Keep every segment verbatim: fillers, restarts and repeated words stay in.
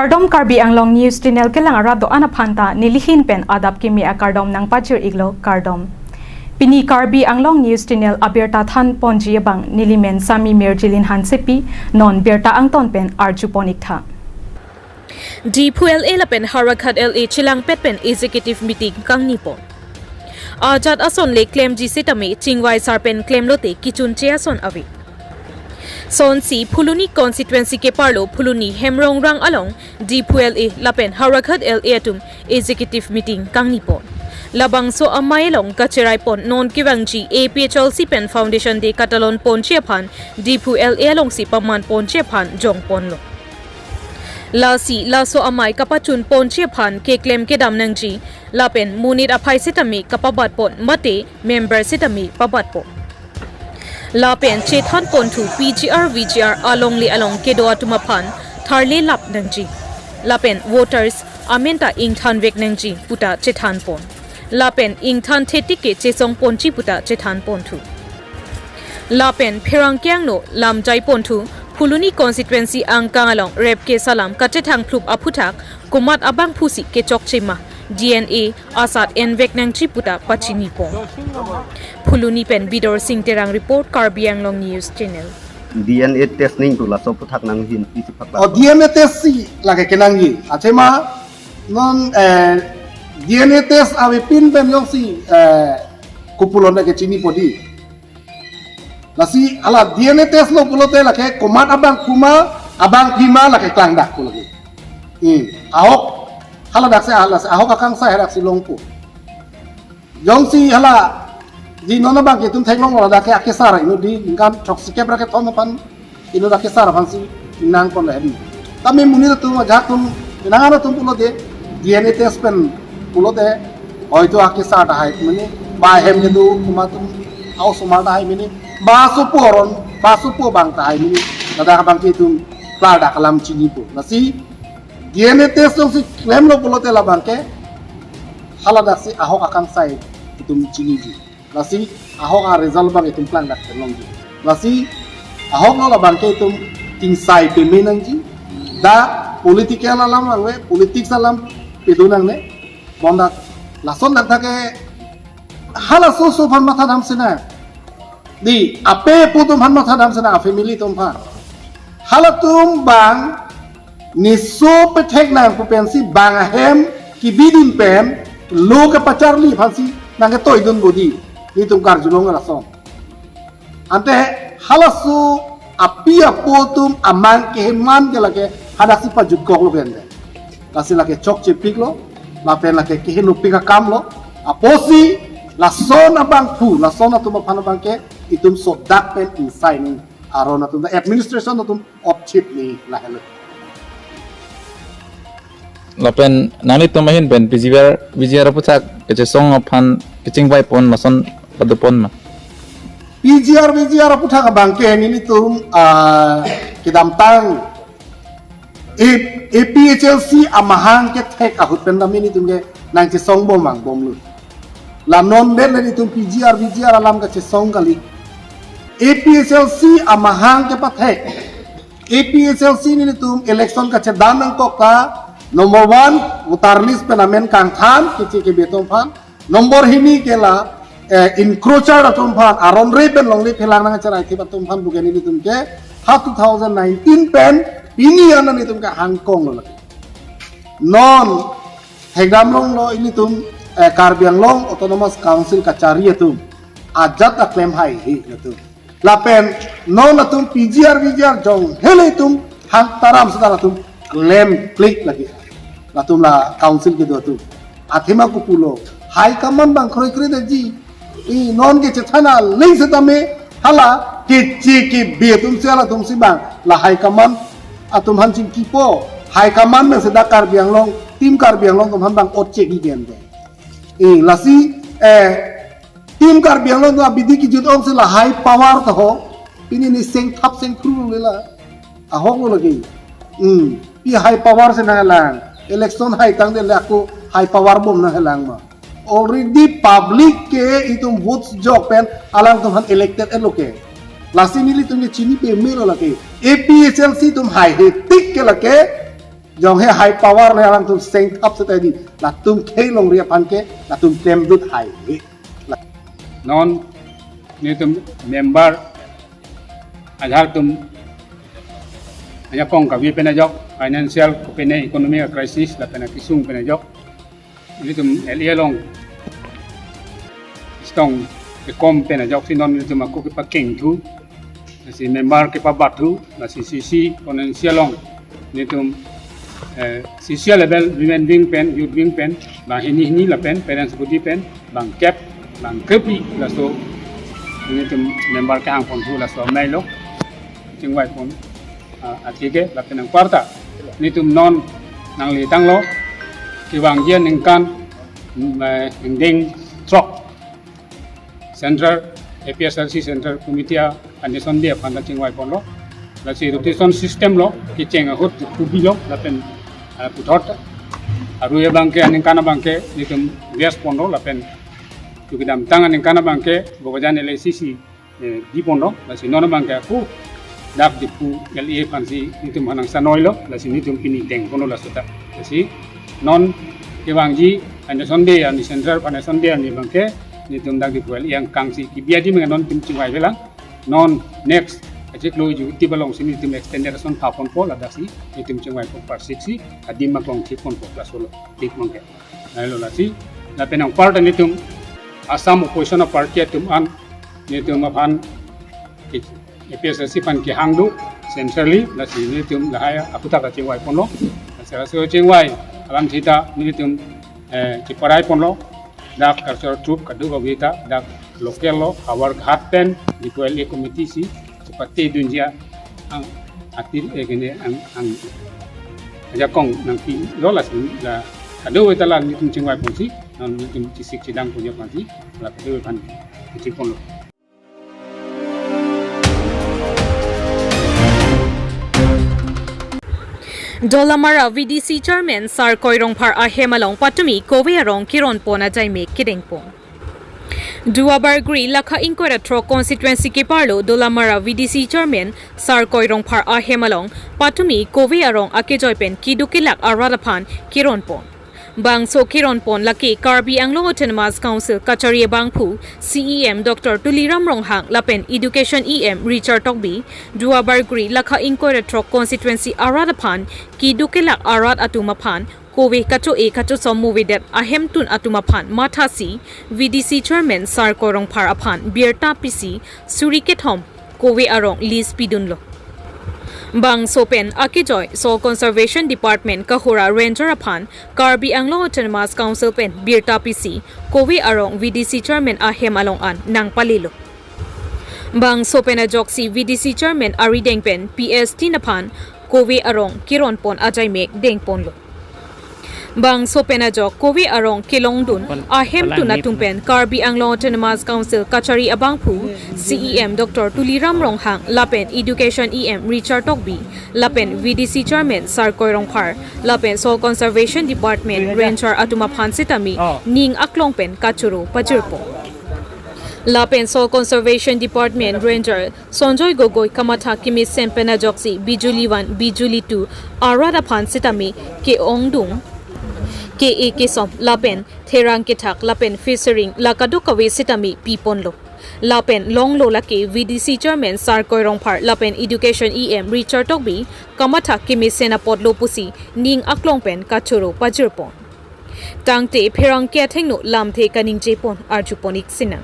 Kardom, Karbi Anglong News Channel kelang arat do-an aphan ta nelihin pen adap kimi akardom nangpachir-iklo, kardom. Pini Karbi Anglong News Channel abirta than ponji abang nelimen Sami Mirjilin Hansepi, non birta angton pen arju pon-iktha. Diphu L A lapen Howraghat L A chelangpet pen executive meeting kangni pon. Ajat ason le klemji setame chingvai sar pen klemlote kechunche ason ave. Sonsi Phuloni constituency keparlo Phuloni Hemrongrang along Diphu L A lapen Howraghat L A atum executive meeting kangni pon. Labangso amei along kacherai pon non kevangji A P H L C pen Foundation Day katalon ponji aphan Diphu L A alongsi paman ponji aphan jong ponlo. Lasi laso amei kapachun ponji aphan keklem kedam nangji lapen monit aphai setame kapabat pon mate member setame pabat pon. Lapen chethan ponthu P G R V G R alongle along kedo atum aphan tharle lap nangji. Lapen voters amen ta ingthan vek nangji puta chethan pon. Lapen ingthan thetik ke chesong ponji puta chethan ponthu. Lapen pherangke angno lamjai ponthu Phuloni constituency angkang along rape case alam kachethang phlup aphuthak komat abangphusi kechokche ma D N A asat envek nangji puta pachini pon. Phuloni pen Bidor Sing Terang report, Karbi Anglong News Channel. D N A test ningtu laso aphuthak nanghin isi phak. Oh, D N A test si lake kenangji. Athema non, eh, D N A test avepin pen jongsi, eh, kopulon ke chini podi. Lasi hala D N A test lo pulote lake komat abangphu ma, abangpi ma lake klangdak pu lake. Hmm. Ahok, hala daksi, hala ahok akangsai hadaksi longpo. Jongsi hala, di non abangke itum theklong lo dak ke akesar inut di ningkan throksi kep ra kethom aphan inut akesar aphansi nang pon le hadi. Tame monit atum ajahak atum, nang atum pulote D N A test pen pulote hoito akesar tahai mene, ba hem kedo komat atum a-osomar tahai mene, ba sopo aron, ba sopo abang tahai mene, ladak abangke itum klardak alam chinipo. Lasi D N A test jongsi klemlo pulote labangke hala daksi ahok akangsai itum chiniji. Lasi ahok a-result abang itum klangdak longji. Lasi ahok lo labangke itum tingsai peme nangji. Dak political alam abang le, politics alam pedo nangne. Bondak lason dak thake halaso so aphan matha dam sina. Di ape apo atum aphan matha dam sina, a-family atum aphan. Halatum abang niso pethek nang pu pensi bang ahem kebidun pen lo kepacharli aphansi nangketoidun bodi. Nelitum karjulong lason. Ante halaso api apo atum amang keheman ke lake hadaksi pajutkoklo pen de. Lasi lake chokchepiklo, lapen lake kehenopik akam lo. Apotsi lason abangphu, lason atum aphan abangke itum sodak pen ingsai ning aron atum ta administration atum opchit ni lahelo. Lapen nanglitum ahin pen P G R, V G R aphuthak kechesong aphan kechingvai pon lason pado pon ma? P G R, V G R aphuthak abangke nelitum, ah, kedamtang A-, A P H L C amahang kethek ahut pen dam nelitum ke nangchesong bom angbomlo. La non ber le nelitum P G R, V G R alam kachesong kali. A P H L C amahang kepathek. A P H L C nelitum election kachedam nangkok ta, number one, voter list pen amen kangthan, keche kebe atum aphan. Number hini ke la, eh, encroacher atum aphan, aron re pen longle phelang nangcherai thip atum aphan bukan nelitum ke, ha two thousand nineteen pen, pini an nelitum ke hangkong lo lagi. Non, thekdam longlo ilitum, eh, Karbi Anglong Autonomous Council kachari atum ajat aklem haihe latum. Lapen non atum P G R, V G R jong hele atum hang taram sedang atum klem klik lagi. Latum la council kedo atum. Athema kopulo. High command abang kroikre daji. I non kechethan aling setame hala keche kebe atum si halatum si abang la high command atum aphan chingkipo. High command pen seta Karbi Anglong, team Karbi Anglong atum aphan abang ot cheki gen de. I lasi, eh, team Karbi Anglong atum abidi kejut ong si la high power ta ho. Pini ni seng thap seng phru le la. Ahok lo lagi. Hmm. Pi high power si nanghelang. Election haitang de le ako high power bom nanghelang ma. Already public ke itum votes jok pen alangtum aphan elected et lo ke. Lasi nelitum ke chini peme lo lake. A P H L C atum haihe tik ke lake. Jong he high power le alangtum sengthap setadi, latum khei longri aphan ke latum klemdut hai. Non nelitum member ajahak atum ajakong kave pen ajok, financial kopine economic crisis lapen akesung pen ajok, nelitum L A along stong kekom pen ajoksi non nelitum ako kepakeng thu, lasi member kepabat thu, lasi C C constituency along nelitum, eh, C C level, women wing pen, youth wing pen, bang hini hini lapen parents body pen bang kep, bang krepi, laso nelitum member kehang pon thu, laso amei lo chingvai pon, ah, atheke lapen anparta nelitum non nangletanglo, kevangji aningkan, mm, eh, ingdeng throk Central A P H L C Central Committee a-Foundation Day aphan ta chingvai ponlo. Lasi rotation system lo, kecheng ahut kubi lo, lapen, ah, puthot arui abangke, aningkan abangke nelitum rest ponlo, lapen kedamtang aningkan abangke Bokajan L A C C, eh, di ponlo, lasi non abangke ako dak Diphu L A aphansi nelitum hanang sanoi lo, lasi nelitum pini deng ponlo laso ta. Lasi non kevangji Foundation Day, ani Central Foundation Day ani abangke nelitum dak Diphu L A angkangsi kebi adim ke non nelitum chingvai velang. Non next achiklo ju ti balongsi nelitum extended ason pha ponpo, ladaksi nelitum chingvai pon parsiksi adim aklong thik ponpo, laso lo tik mangke. Lahelo lasi, lapen anparta nelitum Assam opposition party atum an nelitum aphan A P H L C aphan kehang do centrally, lasi nelitum lahai aputhak kachingvai ponlo. Lasi laso chingvai alam sita nelitum, eh, chiparai ponlo. Dak cultural troupe kadokave ta dak local lo, Howraghat pen Diphu L A committee si chipate dunji ang atir, eh, kene ang, ang ajakong nangpilo, lasi la kadokave ta la nelitum chingvai ponsi, non nelitum chesik chedang ponji aphansi, la kadokave aphan chingvai ponlo. Dolamara V D C Chairman Sarkoi Rongphar ahem along patumi kove arong keron pon ajaimek kedeng pon. Duarbagori Lakha ingkoi ra throk constituency keparlo Dolamara V D C Chairman Sarkoi Rongphar ahem along patumi kove arong akejoi pen keduk kelak arat aphan keron pon. Bangso keron pon lake Karbi Anglong Autonomous Council kachari abangphu C E M Doctor Tuliram Ronghang lapen Education E M Richard Tokbi, Duarbagori Lakha ingkoi ra throk constituency arat aphan keduk kelak arat atum aphan kove kacho-e kachosom movedet ahemtun atum aphan mathasi V D C Chairman Sarkoi Rongphar aphan birta pisi suri kethom kove arong lease pidunlo. Bangso pen akejoi Soil Conservation Department Kohora Ranger aphan Karbi Anglong Autonomous Council pen birta pisi kove arong V D C Chairman ahem along an nangpalelo. Bangso pen ajoksi V D C Chairman arideng pen P S tin aphan kove arong keron pon ajaimek deng ponlo. Bangso pen ajok kove arong kelongdun ahemtun atum pen Karbi Anglong Autonomous Council kachari abangphu C E M Doctor Tuliram Ronghang lapen Education E M Richard Tokbi lapen V D C Chairman Sarkoi Rongphar lapen Soil Conservation Department Ranger atum aphan sitame ning aklong pen kachoro pajirpo. Lapen Soil Conservation Department Ranger Sanjoy Gogoi kamatha kemesen pen ajoksi bijuli one, bijuli two arat aphan sitame ke-ongdung, ke-e kesom lapen therang kethak lapen fishering la kadokave sitame piponlo. Lapen longlo lake V D C Chairman Sarkoi Rongphar lapen Education E M Richard Tokbi kamatha kemesen apotlo pusi ning aklong pen kachoro pajirpon. Tangte pherangke athengno lamthe kaningje pon arjupon ik sinang.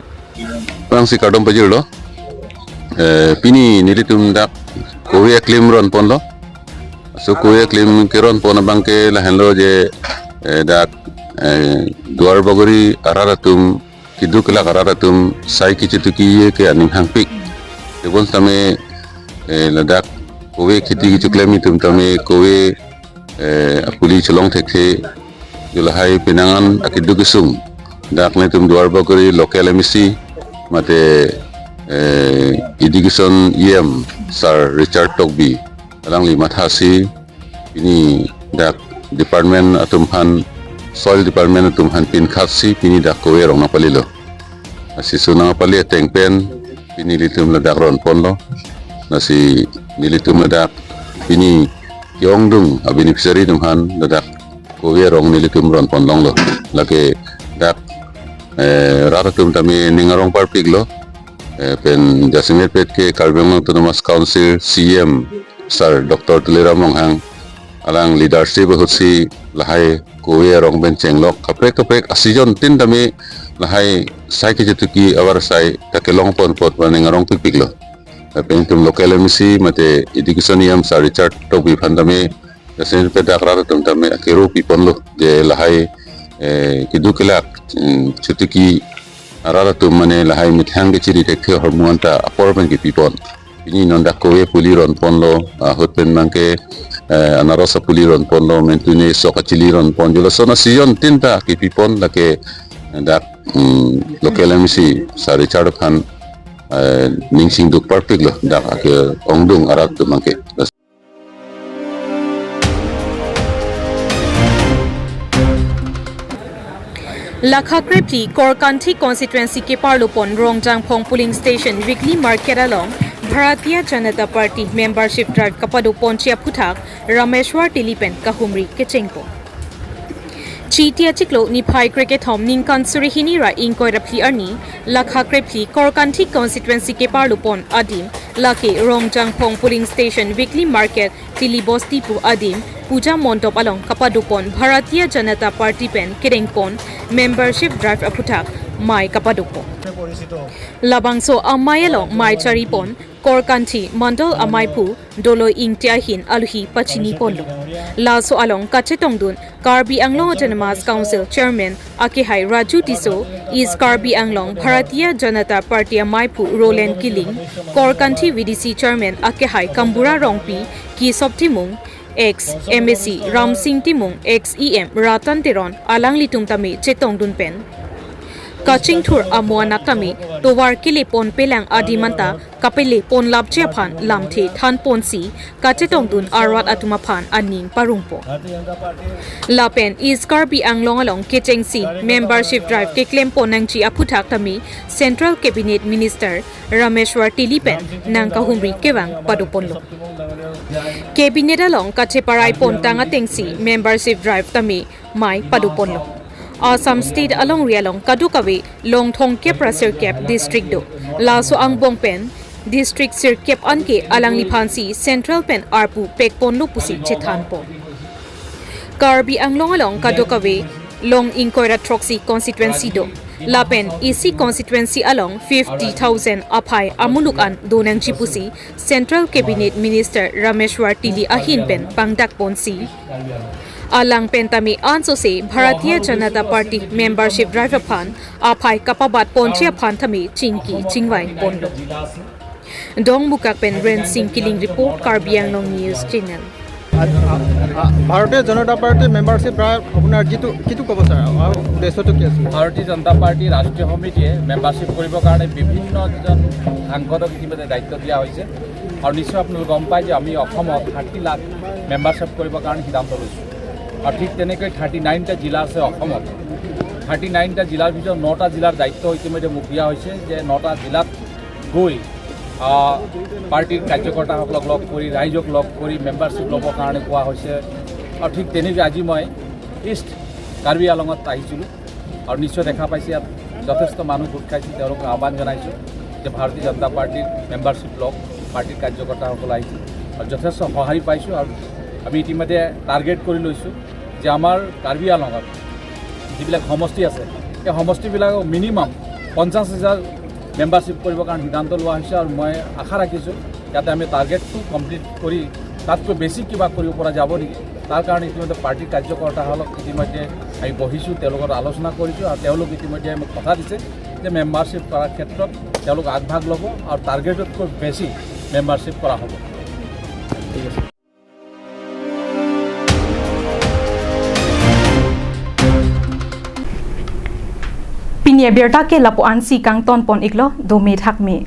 Pherangsi kardom pajirlo. Eh, pini nelitum dak kove aklem ron ponlo. So kove aklem keron pon abangke lahenlo je, eh, dak, eh, Duarbagori arat atum, keduk kelak arat atum sai kechituki ye ke aning hangpik. Tebon tame, eh, ladak kove kheti kechoklem atum tame kove, eh, apuli cholong thekthe, jo lahai penang an akeduk kesung. Dak nelitum Duarbagori local M A C mate, eh, Education E M Sir Richard Tokbi alangli mathasi pini dak department atum aphan, soil department atum aphan pinkhatsi pini dak kove arong nangpalelo. Lasi so nangpale ateng pen pini nelitum ladak ron ponlo. Lasi nelitum ladak pini ke-ongdung a-beneficiary atum aphan ladak kove arong nelitum ron ponlonglo. Lake dak, eh, rat atum tame ning arong parpiklo. Eh, pen jasemet pet ke Karbi Anglong Autonomous Council C E M Sir Doctor Tuliram Ronghang alang leadership ahutsi lahai kove arong pen chenglok kaprek kaprek a-season tin tame lahai sai kechituki avar sai ta kelong pon apot ning arong pikpiklo. Lapen itum local M A C mate education E M Sir Richard Tokbi aphan tame jasemet pet dak rat atum tame akero piponlo je lahai, eh, keduk kelak, mm, chituki arat atum mane lahai methang kechiri thekthe ahormu anta apor pen kepipon. Pini non dak kove apuli ron ponlo, ahut pen abangke, eh, anaros apuli ron ponlo, mentune sok achili ron ponlo. Lason a-season tin ta kepipon lake dak, mm, local M A C Sir Richard aphan, eh, ning singduk parpiklo dak ake-ongdung arat atum abangke. Lakha krephli Korkanthi constituency keparlo pon Rongjangphong polling station weekly market along Bharatiya Janata Party membership drive kapado ponji aphuthak Rameshwar Tili pen kahumri kechengpo. Chiti achiklo niphai krekethom ningkan suri hini ra ingkoi ra phli arni Lakha krephli Korkanthi constituency keparlo pon adim lake Rongjangphong polling station weekly market Tili Bosti pu adim puja mondop along kapado pon Bharatiya Janata Party pen kedeng pon membership drive aphuthak mei kapado pon. Labangso amei along mei chari pon Korkanthi Mandal ameiphu Doloi Ingti ahin aluhi pachini ponlo. Laso along kachetongdun Karbi Anglong Autonomous Council Chairman akehai Raju Tisso, East Karbi Anglong Bharatiya Janata Party ameiphu Roland Killing, Korkanthi V D C Chairman akehai Kambura Rongpi, Kisop Timung, ex M A C Ramsing Timung, ex E M Ratan Teron, alanglitum tame chetongdun pen kachingthur amo anak tame tovar kele ponpelang adim anta kapele ponlapji aphan lamthe than ponsi kachetongdun arat atum aphan aning parungpo. Lapen East Karbi Anglong along kechengsi membership drive keklem pon nangji aphuthak tame Central Cabinet Minister Rameshwar Tili pen nangkahumri kevang pado ponlo. Cabinet along kacheparai pontang atengsi membership drive tame mei pado ponlo. Assam State alongri along kadokave long thomkep ra sirkep district do. Laso angbong pen district sirkep anke alangliphansi Central pen arpu pek ponlo pusi chethan pon. Karbi Anglong along kadokave long ingkoi ra throksi constituency do. Lapen isi constituency along fifty thousand aphai amuluk an do nangji pusi Central Cabinet Minister Rameshwar Tili ahin pen pangdak ponsi alang pen tame ansose Bharatiya Janata Party membership drive aphan aphai kapabat ponji aphan tame chingki chingvai ponlo. Dongmukak pen Rensing Killing report, Karbi Anglong News Channel. আ-, আ-, আ-, ভাৰতীয় জনতা পাৰ্টীৰ membership drive আপোনাৰ যিটো, কিটো ক'ব ছাৰ, আৰু উদ্দেশ্যটো কি আছিল? ভাৰতীয় জনতা পাৰ্টি ৰাষ্ট্ৰীয় সমিতিয়ে মেম্বাৰশ্বিপ কৰিবৰ কাৰণে বিভিন্ন জন সাংসদক ইতিমধ্যে দায়িত্ব দিয়া হৈছে। আৰু নিশ্চয় আপোনালোকে গম পায় যে আমি অসমত ষাঠি লাখ মেম্বাৰশ্বিপ কৰিবৰ কাৰণে সিদ্ধান্ত লৈছোঁ। আৰু ঠিক তেনেকৈ থাৰ্টি নাইনটা জিলা আছে অসমত। থাৰ্টি নাইনটা জিলাৰ ভিতৰত নটা জিলাৰ দায়িত্ব ইতিমধ্যে মোক দিয়া হৈছে যে নটা জিলাত গৈ, আহ, পাৰ্টিৰ কাৰ্যকৰ্তাসকলক লগ কৰি, ৰাইজক লগ কৰি মেম্বাৰশ্বিপ ল'বৰ কাৰণে কোৱা হৈছে। আৰু ঠিক তেনেকৈ আজি মই ইষ্ট কাৰ্বি আংলঙত আহিছিলোঁ আৰু নিশ্চয় দেখা পাইছে, ইয়াত যথেষ্ট মানুহ গোট খাইছে। তেওঁলোকক আহ্বান জনাইছোঁ যে ভাৰতীয় জনতা পাৰ্টিৰ মেম্বাৰশ্বিপ লওক। পাৰ্টিৰ কাৰ্যকৰ্তাসকল আহিছে আৰু যথেষ্ট সঁহাৰি পাইছোঁ। আৰু আমি ইতিমধ্যে টাৰ্গেট কৰি লৈছোঁ যে আমাৰ কাৰ্বি আংলঙত যিবিলাক সমষ্টি আছে, সেই সমষ্টিবিলাকক মিনিমাম পঞ্চাছ হাজাৰ মেম্বাৰশ্বিপ কৰিবৰ কাৰণে সিদ্ধান্ত লোৱা হৈছে। আৰু মই আশা ৰাখিছোঁ যাতে আমি টাৰ্গেটটো কমপ্লিট কৰি তাতকৈ বেছি কিবা কৰিব পৰা যাব নেকি, তাৰ কাৰণে ইতিমধ্যে পাৰ্টিৰ কাৰ্যকৰ্তাসকলক ইতিমধ্যে আমি বহিছোঁ, তেওঁলোকৰ লগত আলোচনা কৰিছোঁ আৰু তেওঁলোক ইতিমধ্যে মোক কথা দিছে যে মেম্বাৰশ্বিপ কৰাৰ ক্ষেত্ৰত তেওঁলোক আগভাগ ল'ব আৰু টাৰ্গেটতকৈ বেছি মেম্বাৰশ্বিপ কৰা হ'ব। ঠিক আছে। Pini abirta ke lapu-ansi kangton pon iklo, dome thakme.